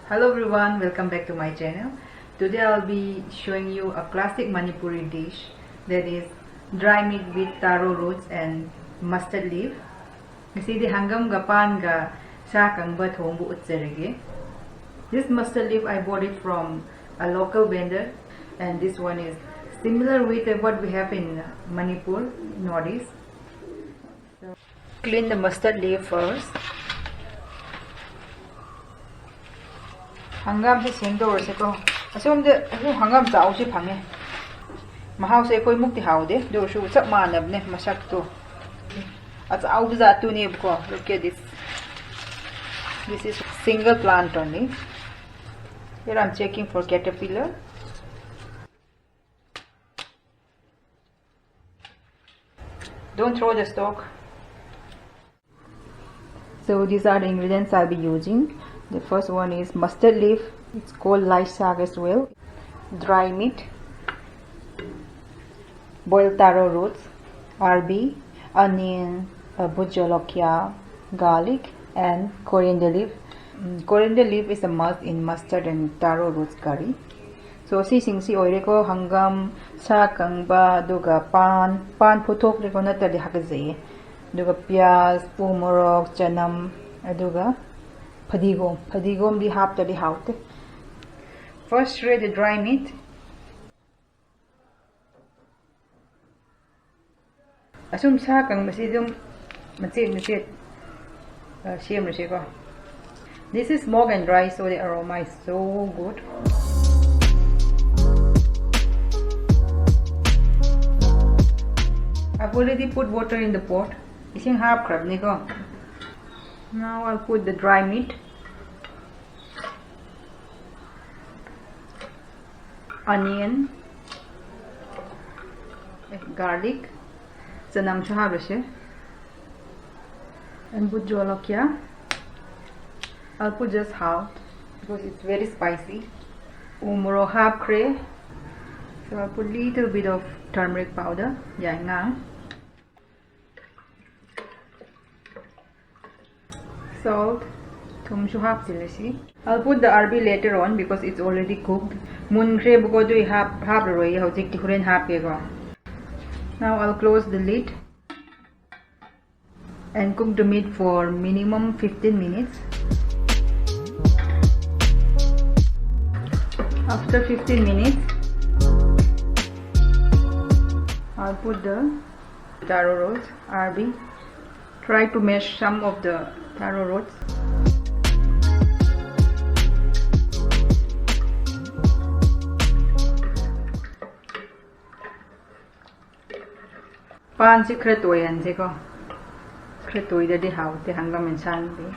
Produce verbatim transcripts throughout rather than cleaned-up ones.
Hello everyone, welcome back to my channel. Today I'll be showing you a classic Manipuri dish, that is dry meat with taro roots and mustard leaf. ꯉꯁꯤꯗꯤ ꯍꯪꯒꯥꯝꯒ ꯄꯥꯟꯒ ꯁꯥ ꯀꯪꯕ ꯊꯣꯡꯕ ꯎꯠꯆꯔꯒꯦ꯫ This mustard leaf, I bought it from a local vendor, and this one is similar with what we have in Manipur, Northeast. Clean the mustard leaf first. ꯍꯪꯒꯥꯝꯁꯦ ꯁꯦꯡꯗꯣꯛꯑꯁꯦꯀꯣ꯫ ꯑꯁꯣꯝꯗ ꯑꯁꯣꯝ ꯍꯪꯒꯥꯝ ꯆꯥꯎꯁꯦ ꯐꯪꯉꯦ꯫ ꯃꯍꯥꯎꯁꯦ ꯑꯩꯈꯣꯏ ꯃꯨꯛꯇꯤ ꯍꯥꯎꯗꯦ, ꯑꯗꯨ ꯑꯣꯏꯔꯁꯨ ꯆꯞ ꯃꯥꯟꯅꯕꯅꯦ ꯃꯁꯛꯇꯣ꯫ ꯑꯆꯧꯕ ꯖꯥꯠꯇꯨꯅꯦꯕꯀꯣ꯫ Look at this. This is single plant only. Here I'm checking for caterpillar. Don't throw the stalk. So these are the ingredients I'll be using. The first one is mustard leaf. It's called lai saag as well. Dry meat, boiled taro roots, R B, onion, uh, bhut jolokia, garlic, and coriander leaf. Mm, coriander leaf is a must in mustard and taro roots curry. So ꯁꯤꯁꯤꯡꯁꯤ ꯑꯣꯏꯔꯦꯀꯣ, ꯍꯪꯒꯥꯝ, ꯁꯥ ꯀꯪꯕ, ꯑꯗꯨꯒ ꯄꯥꯟ, ꯄꯥꯟ ꯐꯨꯠꯊꯣꯛꯈ꯭ꯔꯦꯀꯣ, ꯅꯠꯇ꯭ꯔꯗꯤ ꯍꯥꯀꯠꯖꯩꯌꯦ꯫ ꯑꯗꯨꯒ ꯄꯤꯌꯥꯖ, ꯎ ꯃꯣꯔꯣꯛ, ꯆꯅꯝ, ꯑꯗꯨꯒ ꯐꯗꯤꯒꯣꯝ, ꯐꯗꯤꯒꯣꯝꯗꯤ ꯍꯥꯞꯇ꯭ꯔꯗꯤ ꯍꯥꯎꯇꯦ꯫ First, shred the dry meat. ꯑꯁꯨꯝ ꯁꯥ ꯀꯪꯕꯁꯤ ꯑꯗꯨꯝ ꯃꯆꯦꯠ ꯃꯆꯦꯠ, ꯑ, ꯁꯦꯝꯂꯁꯦꯀꯣ꯫ This is smoke and dry, so the aroma is so good. I've already put water in the pot. ꯏꯁꯤꯡ ꯍꯥꯞꯈ꯭ꯔꯕꯅꯤꯀꯣ꯫ Now I'll put the dry meat. Onion, garlic, ꯆꯅꯝꯁꯨ ꯍꯥꯞꯂꯁꯦ, and bhut jolokia. I'll put just half because it's very spicy. ꯎ ꯃꯣꯔꯣꯛ ꯍꯥꯞꯈ꯭ꯔꯦ, so I'll put little bit of turmeric powder, ꯌꯥꯏꯉꯪ. Salt. ꯊꯨꯝꯁꯨ ꯍꯥꯞꯆꯤꯜꯂꯁꯤ꯫ I'll put the arbi later on because it's already cooked. ꯃꯨꯟꯈ꯭ꯔꯦꯕꯀꯣ, ꯑꯗꯨꯏ half ꯍꯥꯞꯂꯔꯣꯏ ꯍꯧꯖꯤꯛꯇꯤ, ꯍꯣꯔꯦꯟ ꯍꯥꯞꯀꯦꯀꯣ꯫ Now I'll close the lid and cook the meat for minimum fifteen minutes. After fifteen minutes, I'll put the taro roots, arbi. Try to mash some of the taro roots. ꯄꯥꯟꯁꯤ ꯈꯔ ꯇꯣꯏꯍꯟꯁꯤꯀꯣ꯫ ꯈꯔ ꯇꯣꯏꯗꯗꯤ ꯍꯥꯎꯇꯦ ꯍꯪꯒꯥꯝ ꯏꯟꯁꯥꯡꯗꯤ꯫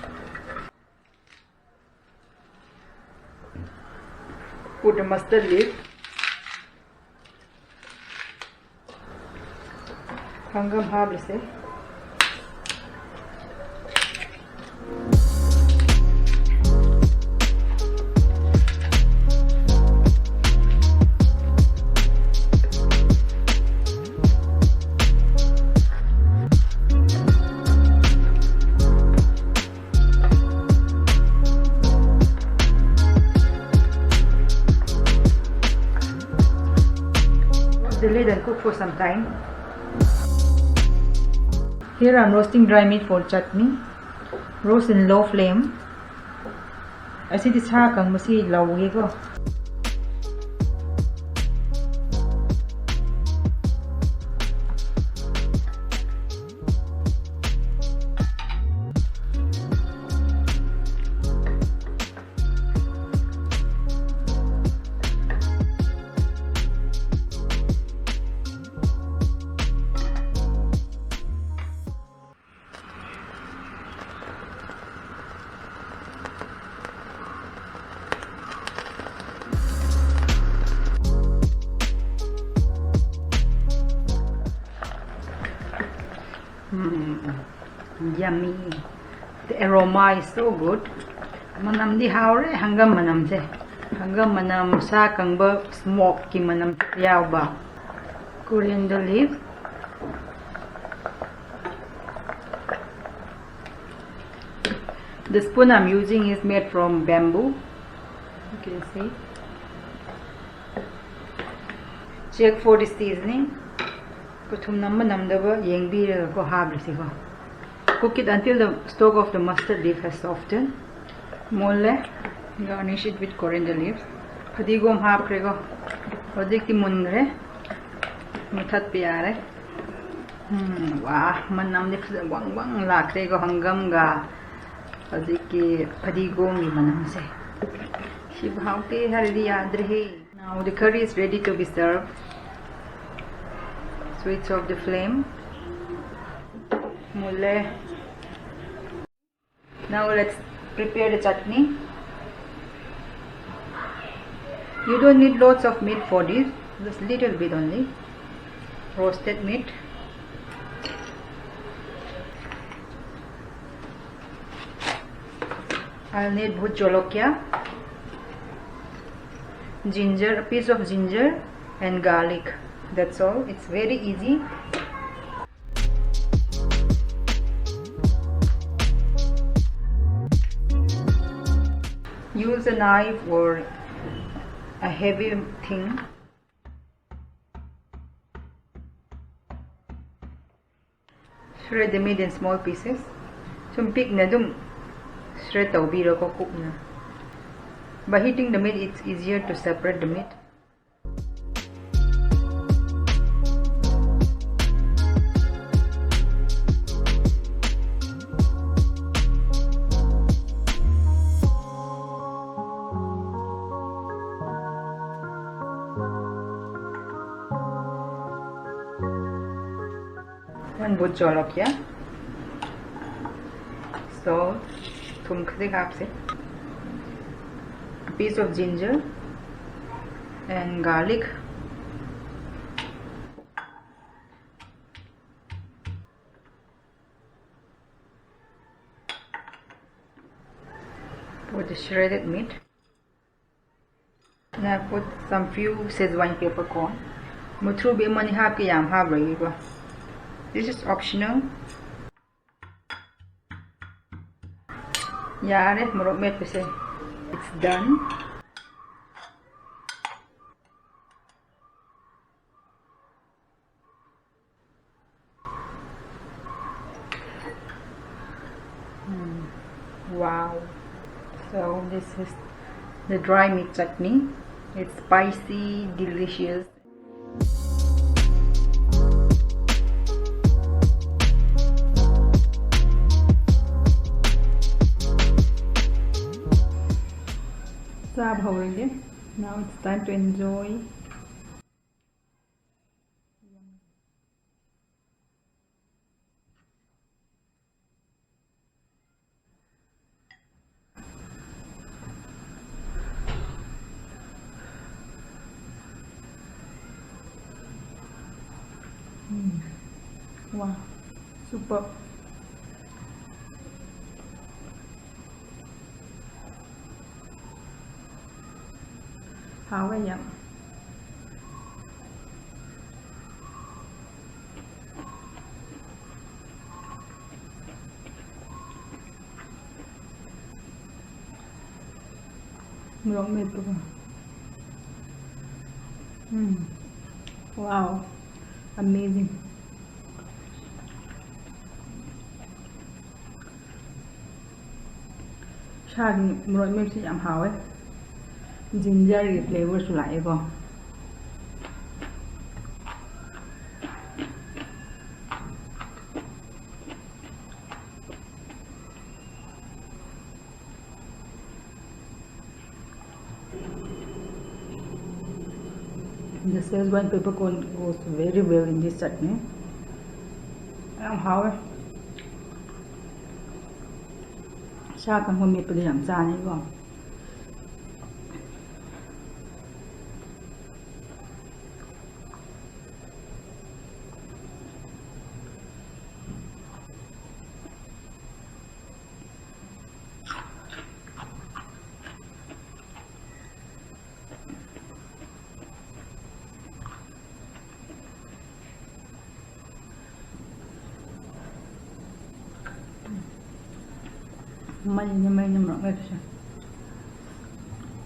Put the mustard leaf. ꯍꯪꯒꯥꯝ ꯍꯥꯞꯂꯁꯦ꯫ The lid and cook for some time. Here I'm roasting dry meat for chutney. Roast in low flame. ꯑꯁꯤꯗꯤ ꯁꯥ ꯀꯪꯕꯁꯤ ꯂꯧꯒꯦꯀꯣ꯫ Mm, yummy. The aroma is so good. ꯃꯅꯝꯗꯤ ꯍꯥꯎꯔꯦ, ꯍꯪꯒꯥꯝ ꯃꯅꯝꯁꯦ꯫ ꯍꯪꯒꯥꯝ ꯃꯅꯝ, ꯁꯥ ꯀꯪꯕ smokeꯀꯤ ꯃꯅꯝ ꯌꯥꯎꯕ꯫ Coriander leaf. The spoon I'm using is made from bamboo. You can see. Check for the seasoning. ꯑꯩꯈꯣꯏ ꯊꯨꯝ ꯅꯝꯕ ꯅꯝꯗꯕ ꯌꯦꯡꯕꯤꯔꯒꯀꯣ ꯍꯥꯞꯂꯁꯤꯀꯣ. Cook it until the stalk of the mustard leaf has softened. ꯃꯨꯜꯂꯦ. Garnish it with coriander leaves. ꯐꯗꯤꯒꯣꯝ ꯍꯥꯞꯈ꯭ꯔꯦꯀꯣ. ꯍꯧꯖꯤꯛꯇꯤ ꯃꯨꯟꯈ꯭ꯔꯦ. ꯃꯨꯊꯠꯄ ꯌꯥꯔꯦ. ꯎꯝ, ꯋꯥ, ꯃꯅꯝꯗꯤ ꯐꯖ ꯋꯪ ꯋꯪ ꯂꯥꯛꯈ꯭ꯔꯦꯀꯣ, ꯍꯪꯒꯥꯝꯒ ꯍꯧꯖꯤꯛꯀꯤ ꯐꯗꯤꯒꯣꯝꯒꯤ ꯃꯅꯝꯁꯦ. ꯁꯤꯕꯨ ꯍꯥꯎꯇꯦ ꯍꯥꯏꯔꯗꯤ ꯌꯥꯗ꯭ꯔꯦꯍꯦ. Now the curry is ready to be served. Switch off the flame. ꯃꯨꯜꯂꯦ. Now let's prepare the chutney. You don't need lots of meat for this, just little bit only. Roasted meat. I'll need bhut jolokia, ginger, a piece of ginger and garlic. That's all. It's very easy. Use a knife or a heavy thing. Shred the meat in small pieces. ꯁꯨꯝ ꯄꯤꯛꯅ ꯑꯗꯨꯝ shred ꯇꯧꯕꯤꯔꯣꯀꯣ, ꯀꯨꯞꯅ. By heating the meat, it's easier to separate the meat. One bhut jolokia, salt, ꯊꯨꯝ ꯈꯖꯤꯛ ꯍꯥꯞꯁꯦ, a piece of ginger and garlic. Put the shredded meat. And I put some few Szechuan peppercorn. ꯃꯨꯊ꯭ꯔꯨꯕꯤ ꯑꯃꯅꯤ ꯍꯥꯞꯀꯦ, ꯌꯥꯝ ꯍꯥꯞꯂꯣꯏꯒꯦꯀꯣ. This is optional. ꯌꯥꯔꯦ, ꯃꯣꯔꯣꯛ ꯃꯦꯠꯄꯁꯦ꯫ It's done. Mm. Wow. So this is the dry meat chutney. It's spicy, delicious. ꯆꯥꯕ ꯍꯧꯔꯒꯦ꯫ Now it's time to enjoy. Mm. Wow, super. ꯍꯥꯎꯋꯦ ꯌꯥꯝ꯫ ꯃꯣꯔꯣꯛ ꯃꯦꯠꯄꯒ꯫ ꯎꯝ꯫ Wow, amazing. ꯁꯥꯒꯤ ꯃꯣꯔꯣꯛ ꯃꯦꯠꯄꯁꯤ ꯌꯥꯝ ꯍꯥꯎꯋꯦ꯫ Ginger ꯒꯤ flavour ꯁꯨ ꯂꯥꯛꯑꯦꯀꯣ꯫ The Szechuan peppercorn goes very well in this chutney. ꯌꯥꯝ ꯍꯥꯎꯋꯦ꯫ ꯁꯥ ꯀꯥꯡꯍꯧ ꯃꯦꯠꯄꯗ ꯌꯥꯝ ꯆꯥꯅꯩꯀꯣ꯫ ꯃꯩꯅꯦ, ꯃꯩꯅꯦ ꯃꯣꯔꯣꯛ ꯃꯦꯠꯄꯁꯦ꯫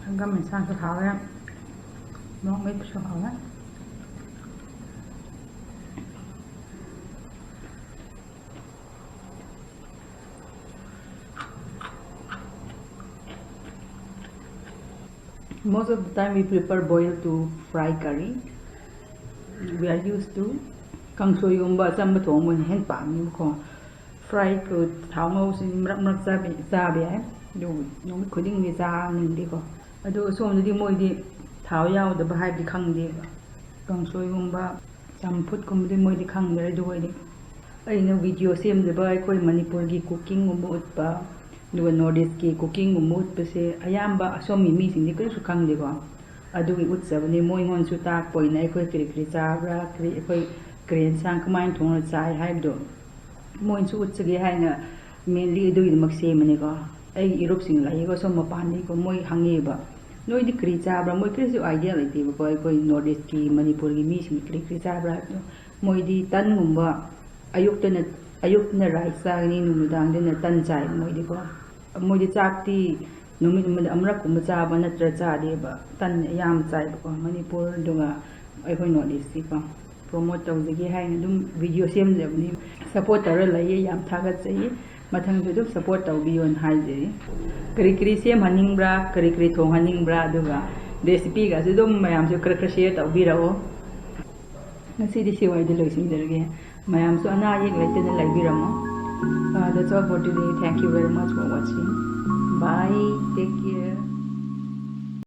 ꯍꯪꯒꯥꯝ ꯌꯦꯟꯁꯥꯡꯁꯨ ꯍꯥꯎꯔꯦ, ꯃꯣꯔꯣꯛ ꯃꯦꯠꯄꯁꯨ ꯍꯥꯎꯔꯦ꯫ Most of the time we prefer boil to fry curry. We are used to ꯀꯥꯡꯁꯣꯏꯒꯨꯝꯕ ꯑꯆꯝꯕ ꯊꯣꯡꯕꯅ ꯍꯦꯟꯅ ꯄꯥꯝꯃꯦꯕꯀꯣ꯫ Fry ꯀ ꯊꯥꯎ ꯉꯧꯁꯤ ꯃꯔꯛ ꯃꯔꯛ ꯆꯥꯕ ꯆꯥꯕ ꯌꯥꯏ, ꯑꯗꯨꯕꯨ ꯅꯨꯃꯤꯠ ꯈꯨꯗꯤꯡꯒꯤ ꯆꯥꯅꯤꯡꯗꯦꯀꯣ꯫ ꯑꯗꯨ ꯁꯣꯝꯗꯗꯤ ꯃꯣꯏꯗꯤ ꯊꯥꯎ ꯌꯥꯎꯗꯕ ꯍꯥꯏꯕꯗꯤ ꯈꯪꯗꯦꯕ꯫ ꯀꯥꯡꯁꯣꯏꯒꯨꯝꯕ ꯆꯝꯐꯨꯠꯀꯨꯝꯕꯗꯤ ꯃꯣꯏꯗꯤ ꯈꯪꯗ꯭ꯔꯦ꯫ ꯑꯗꯨ ꯑꯣꯏꯗꯤ ꯑꯩꯅ video ꯁꯦꯝꯖꯕ ꯑꯩꯈꯣꯏ ꯃꯅꯤꯄꯨꯔꯒꯤ cookingꯒꯨꯝꯕ ꯎꯠꯄ, ꯑꯗꯨꯒ North Eastꯀꯤ cookingꯒꯨꯝꯕ ꯎꯠꯄꯁꯦ ꯑꯌꯥꯝꯕ ꯑꯁꯣꯝꯒꯤ ꯃꯤꯁꯤꯡꯗꯤ ꯀꯔꯤꯁꯨ ꯈꯪꯗꯦꯀꯣ꯫ ꯑꯗꯨꯒꯤ ꯎꯠꯆꯕꯅꯤ, ꯃꯣꯏꯉꯣꯟꯗꯁꯨ ꯇꯥꯛꯄ ꯑꯣꯏꯅ ꯑꯩꯈꯣꯏ ꯀꯔꯤ ꯀꯔꯤ ꯆꯥꯕ꯭ꯔꯥ, ꯀꯔꯤ, ꯑꯩꯈꯣꯏ ꯀꯔꯤ ꯌꯦꯟꯁꯥꯡ ꯀꯃꯥꯏꯅ ꯊꯣꯡꯉꯒ ꯆꯥꯏ ꯍꯥꯏꯕꯗꯣ ꯃꯣꯏꯅꯁꯨ ꯎꯠꯆꯒꯦ ꯍꯥꯏꯅ mainly ꯑꯗꯨꯒꯤꯗꯃꯛ ꯁꯦꯝꯕꯅꯤꯀꯣ꯫ ꯑꯩꯒꯤ ꯏꯔꯨꯞꯁꯤꯡ ꯂꯩꯌꯦꯀꯣ, ꯁꯣꯝ ꯃꯄꯥꯟꯗꯒꯤꯀꯣ, ꯃꯣꯏ ꯍꯪꯉꯦꯕ, "ꯅꯣꯏꯗꯤ ꯀꯔꯤ ꯆꯥꯕ꯭ꯔꯥ?" ꯃꯣꯏ ꯀꯔꯤꯁꯨ idea ꯂꯩꯇꯦꯕꯀꯣ, ꯑꯩꯈꯣꯏ North Eastꯀꯤ, ꯃꯅꯤꯄꯨꯔꯒꯤ ꯃꯤꯁꯤꯡ ꯀꯔꯤ ꯀꯔꯤ ꯆꯥꯕ꯭ꯔꯥ ꯍꯥꯏꯕꯗꯣ꯫ ꯃꯣꯏꯗꯤ ꯇꯟꯒꯨꯝꯕ, ꯑꯌꯨꯛꯇꯅ, ꯑꯌꯨꯛꯇꯅ rice ꯆꯥꯒꯅꯤ, ꯅꯨꯃꯤꯗꯥꯡꯗꯅ ꯇꯟ ꯆꯥꯏ ꯃꯣꯏꯗꯤꯀꯣ꯫ ꯃꯣꯏꯗꯤ ꯆꯥꯛꯇꯤ ꯅꯨꯃꯤꯠ ꯑꯃꯗ ꯑꯃꯔꯛꯀꯨꯝꯕ ꯆꯥꯕ ꯅꯠꯇ꯭ꯔ ꯆꯥꯗꯦꯕ, ꯇꯟ ꯑꯌꯥꯝꯕ ꯆꯥꯏꯕꯀꯣ꯫ ꯃꯅꯤꯄꯨꯔ ꯑꯗꯨꯒ ꯑꯩꯈꯣꯏ North Eastꯁꯤꯀꯣ promote ꯇꯧꯖꯒꯦ ꯍꯥꯏꯅ ꯑꯗꯨꯝ video ꯁꯦꯝꯖꯕꯅꯤ꯫ Support ꯇꯧꯔ ꯂꯩꯌꯦ, ꯌꯥꯝ ꯊꯥꯒꯠꯆꯩ꯫ ꯃꯊꯪꯁꯨ ꯑꯗꯨꯝ support ꯇꯧꯕꯤꯌꯣꯅ ꯍꯥꯏꯖꯔꯤ꯫ ꯀꯔꯤ ꯀꯔꯤ ꯁꯦꯝꯍꯟꯅꯤꯡꯕ꯭ꯔꯥ, ꯀꯔꯤ ꯀꯔꯤ ꯊꯣꯡꯍꯟꯅꯤꯡꯕ꯭ꯔꯥ, ꯑꯗꯨꯒ recipeꯒꯁꯨ ꯑꯗꯨꯝ ꯃꯌꯥꯝꯁꯨ ꯈꯔ ꯈꯔ share ꯇꯧꯕꯤꯔꯛꯑꯣ꯫ ꯉꯁꯤꯗꯤ ꯁꯤꯋꯥꯏꯗ ꯂꯣꯏꯁꯤꯟꯖꯔꯒꯦ꯫ ꯃꯌꯥꯝꯁꯨ ꯑꯅꯥ ꯑꯌꯦꯛ ꯂꯩꯇꯅ ꯂꯩꯕꯤꯔꯝꯃꯣ꯫ Uh, that's all for today. Thank you very much for watching. Bye. Take care.